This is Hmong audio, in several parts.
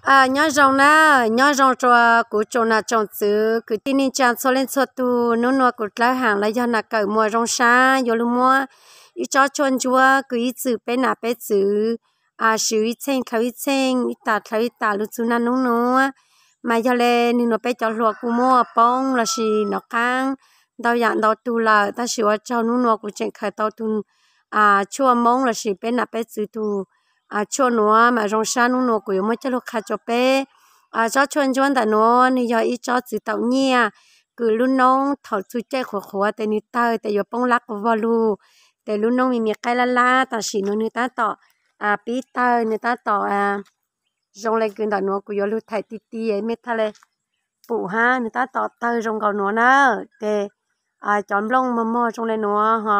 Nyob zoo na, nyob zoo rua kuv tsoom nam tsoom txwv kwv tij neej tsaa txhua leej txhua tug. Nub nua kuv dlawb haam los yog nam kawm muas zoo sab yuav lug muab ib tsob tshuaj ntsuab kws ib txwm peb nam peb txwv swv ib txheej dlhau ib txheej, ib tas dlhau ib tas lug txug naj nub nua. Mas yog le nwg nua peb cov hluas kuj muaj poob lossis nov qaab ntau yaam ntau tug lawm, tab sis ua tsaug nub nua kuv tseem khaws tau tug tshuaj Moob lossis peb nam peb txwv tug tshuaj nuav mas zoo sab. Nub nua kuv yuav muab coj lug qha rua peb. Tsob tshuaj ntsuab ntawm nuav nwg yog ib tsob txwv taum nyiaj kws lub noob thaum txug caij qhuav qhuav tes nwg tawg tes yuav poob lab quas vog lug, tes lub noob me me qaib lab lab, tam sim nuav nwg tab tom pib tawg, nwg tab tom zoo le kws ntawm nuav kuv yuav lug thaim ti ti mej txhaj le pum hab, nwg tab tom tawg zoo nkaus nuav na. Tes cov nplooj mog mog zoo le nuav ho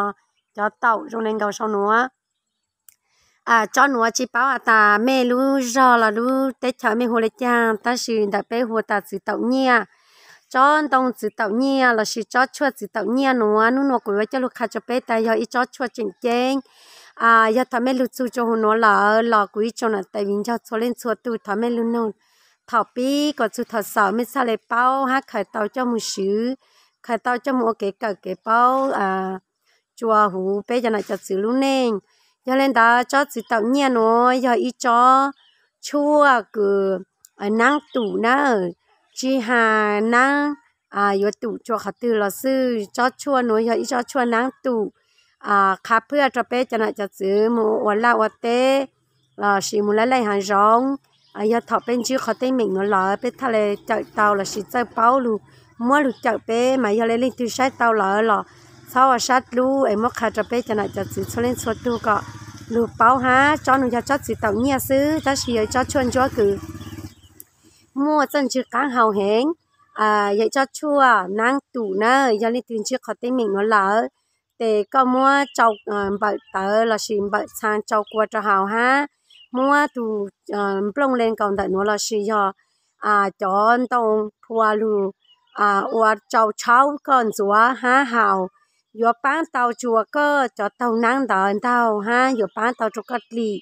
cov taum zoo le nkaus sau nuav. Tsob nuav tsi paub has tas mej lub zog los lub teb chaws mej hu le caag, tab sis ntawm peb hu tas txwv taum nyiaj. Tsob ntoo txwv taum nyiaj lossis tsob tshuaj txwv taum nyiaj nuav nub nua kuv yuav coj lug qha rua peb tas yog ib tsob tshuaj tseem ceeb. Yog thaum mej lug txug rua huv nuav lawm los kuv ib tsoom nam tais viv ncaus txhua leej txhua tug thov mej lug noog thaum pib kom txug thaum xaus mej txhaj le paub hab khaws tau coj moog swv, khaws tau coj moog ua kev kawm kev paub rua huv peb cov nam cov txwv lub neej. Yog le ntawd tsob txwv taum nyiaj nuav yog ib tsob tshuaj kws naab tum na, tsi has naab yuav tum rua qhov twg los xwb, tsob tshuaj nuav yog ib tsob tshuaj naab tum. Qha phwaj rua peb cov nam cov txwv moog ua laj ua teb lossis moog laij laij haav zoov, yog thaum peb ntsib qhov teeb meem nuav lawm peb txhaj le cawm tau lossis txawj paub lug muab lug cawm peb. Mas yog le leej twg saib tau lawm los txhob ua sab dlub es muab qha rua peb cov nam cov txwv txhua leej txhua tug kom lug paub hab. Tsob nuav yog tsob txwv taum nyiaj xwb tab sis yog ib tsob tshuaj ntsuab kws muaj txawj ntsig qaab hau heev. Yog ib tsob tshuaj naab tum na, yog leej twg ntsib qhov teeb meem nuav lawm tes koj muab tsau npawm tawv lossis npawm txhaa tsau kua rua hauv hab muab tug nplooj le nkaus ntawm nuav lossis yog cov ntoo phua lug ua tsau tshauv koj ntxuav hab haus, yuav paab tau rua koj cov taug naab ntawd ntaug hab yuav paab tau rua koj dlim.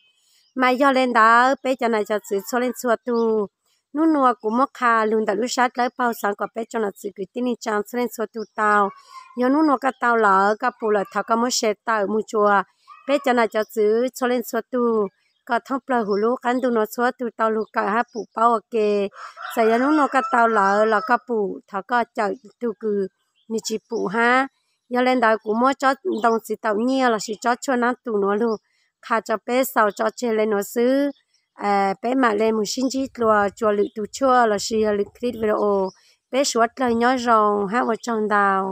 Mas yog le ntawd peb cov nam cov txwv txhua leej txhua tug, nub nua kuv muab qha lug ntawm lub sab dlawb paug xaav kom peb tsoom nam txwv kwv tij neej tsaa txhua leej txhua tug tau. Yog nub nua koj tau lawm koj pum lawm thov koj muab share tawm moog rua peb cov nam cov txwv txhua leej txhua tug kom thoob plawg huv lub qaab ntuj nuav txhua tug tau lug kawm hab pum paub ua ke. Txawm yog nub nua koj tau lawm los koj pum thov koj cawm tug kws nwg tsi pum hab. Yog le ntawd kuv muab tsob ntoo txwv taum nyiaj lossis tsob tshuaj naab tum nuav lug qha rua peb xaus tso tseg le nuav xwb. Peb maam le moog sib ntsib dlua rua lwm tug tshuaj lossis yog lwm clip video. Peb suav dlawg nyob zoo hab ua tsaug ntau.